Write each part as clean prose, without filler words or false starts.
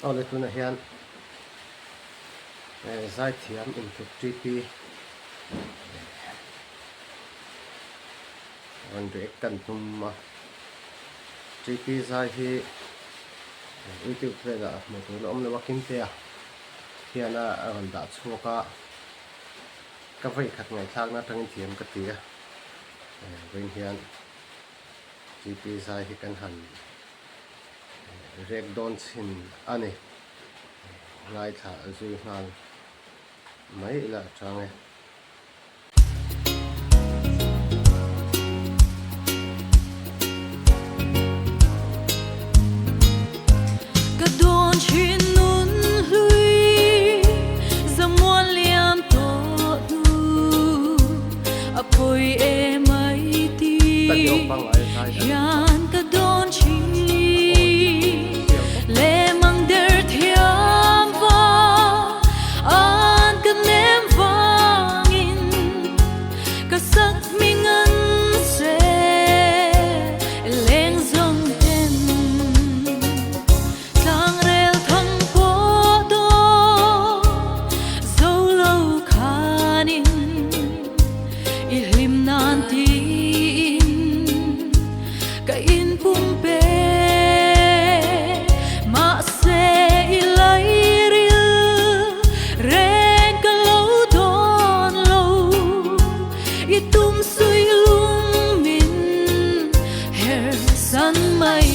Awle tunah hian zaithiam intluk TP rawn react kan tum a, TP zai hi youtube velah hmuh tur a awm lo a Kimtea hian a rawn dah chhuak a, ka vawi khat ngaihthlakna atangin thiam ka ti a, vawiin hian TP zai hi kan han rek dawn chhin a ni. Ngaithla zui nghal mai ila a chang e. Ka dawn thin nun hlui zamual liam tawh hnu a pawi em ai ti hian ka dawn thin lemang der thiam va an ka nem vangin ka sak hming an se leng zawng ten tlangrel thang pawh dawn zo lo khanin I hlim nan tiin ka inpumpe mahse i lairil reng ka lo dawn lo i tum sui lung min her san mai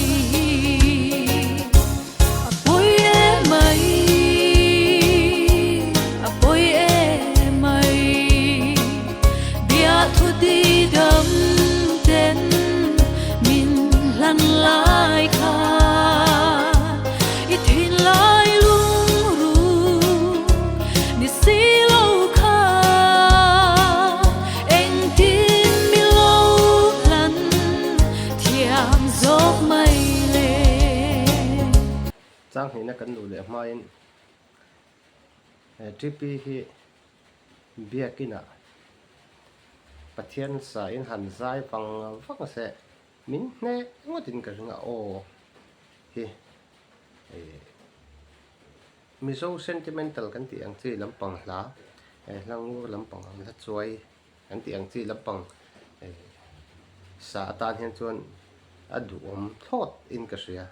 a pawi em mai a pawi em mai bia thu ti dam ten min hlan lai kha i thin lai lung ru ni si lo kha engtin mi lo hlan Thiam zawk mai le. Chang hnihna kan luh leh hmain he TP hi biakinah Pathian sa in han zai vang vang se min hneh ngawtin ka ring a aw hi Mizo sentimental kan tih ang chi lampang hla hla ngur lampang ang hla chuai Kan tih ang chi lampang sa atan hian chuan a duhawm thlawt in ka hria.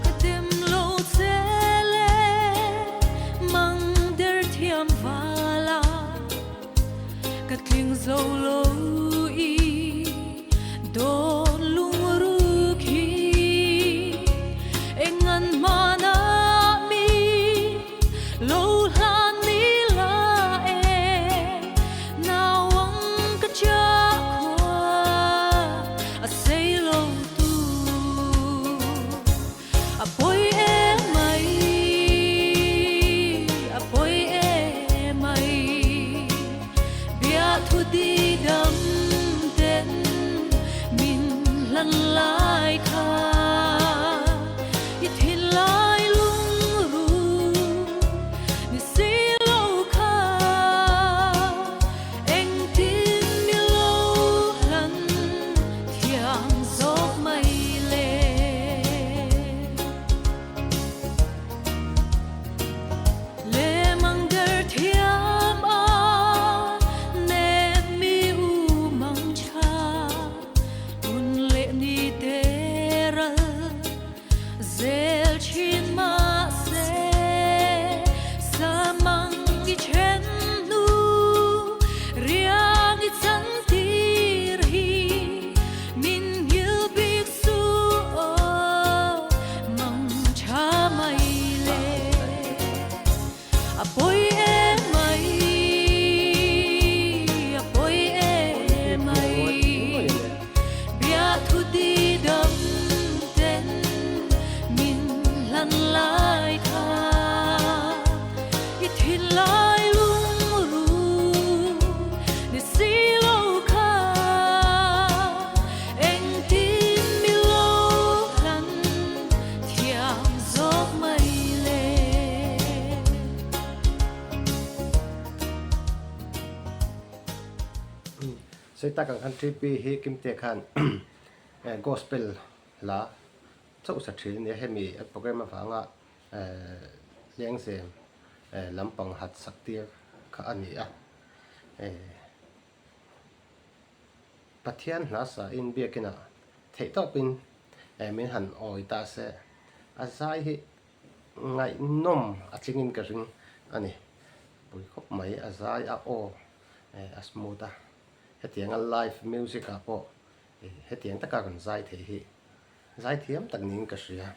Ka dem lo che le mang der thiam vala ka tling zo lo i Dawn lungruk hi eng an hmanah mi lo hlan ni la e nau ang ka cha khua a sei lo tu a pawi em mai a pawi em mai bia thu ti dam ten min hlan lai kha i thin lai lungru ni si lo kha engtin mi lo hlan thiam zawk mai le. Lemang der thiam a nem mi u mang tha hun leh ni te ral zel thin mah se sa mang i then hnu riang i chan tir hi min nghil bik su aw mang tha mai le a pawi em mai a pawi em mai bia thu ti dam ten min hlan lai kha i thin lai lung ru ni si lo kha engtin mi lo hlan thiam zawk mai le. Sawi tak ang khan TP hi Kimte khan Gospel hla chauh sa thin a nia, hemi an program avanga lengzem lampang hat sak tir kha a ni a. Pathian hla sain biakinah theih tawpin min han awi ta se, a zai hi ngaihnawm a tlingin ka ring a ni. Pui khawp mai a zai a aw a smooth a, hetianga live music ah pawh hetiang taka rawn zai thei hi zai thiam tak niin ka hria.